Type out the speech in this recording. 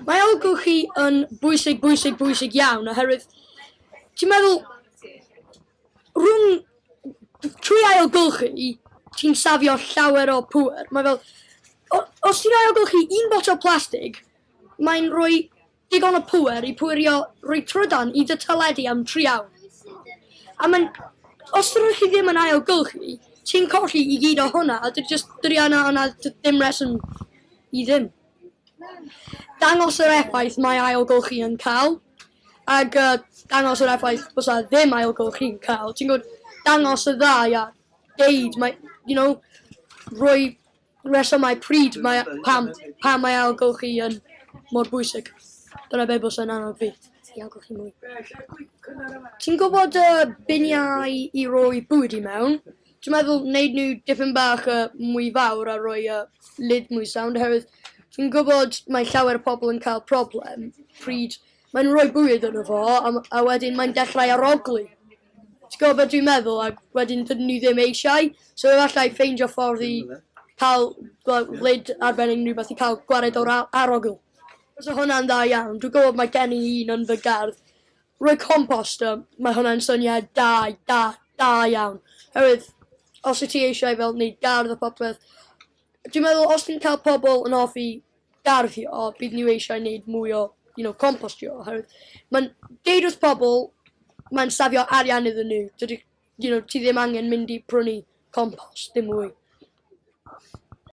Mae ailgylchu yn bwysig, bwysig, bwysig iawn, oherwydd ti'n meddwl, rhwng, trwy ailgylchu, ti'n safio llawer o pŵer. Mae fel, o, os ti'n ailgylchu un botel plastig, mae'n rhoi digon o pŵer i pwyrio rhoi trydan i dy teledu am 3 awr. A mae'n, os ydych chi ddim yn ailgylchu, ti'n colli i gyd o hwnna, a dydy just, dydy yna, yna ddim reswm i ddim. Dangos yr effaith mae ailgylchu yn cael, ac uh, dangos yr effaith bysa ddim ailgylchu'n cael. Ti'n gwybod, dangos y ddau a deud, mae, you know, rhoi resymau pryd mae, pam, pam mae ailgylchu yn mor bwysig. Dyna be bysa'n annog fi, i ailgylchu mwy. Ti'n gwybod y biniau i roi bwyd i mewn? Dwi'n meddwl wneud nhw dipyn bach uh, mwy fawr a rhoi uh, lid mwy sound oherwydd dwi'n gwybod mae llawer o pobl yn cael problem pryd mae'n rhoi bwyd yno fo a, a wedyn mae'n dechrau arogli. Ti'n gwybod beth dwi'n meddwl ac wedyn dydyn nhw ddim eisiau. So efallai ffeindio ffordd i cael well, lid arbennig neu rhywbeth i cael gwared o'r arogl. So hwnna'n dda iawn. Dwi'n gwybod mae gen i un yn fy gardd. Rhoi compost, mae hwnna'n syniad da, da, da iawn. Oherwydd, os wyt ti eisiau fel wneud gardd a popeth, dwi'n meddwl os ti'n cael pobl yn hoffi garddio, bydd nhw eisiau wneud mwy o, you know, compostio. Oherwydd, mae'n deud wrth pobl, mae'n safio arian iddyn nhw. Dydy, you know, ti ddim angen mynd i prynu compost, dim mwy.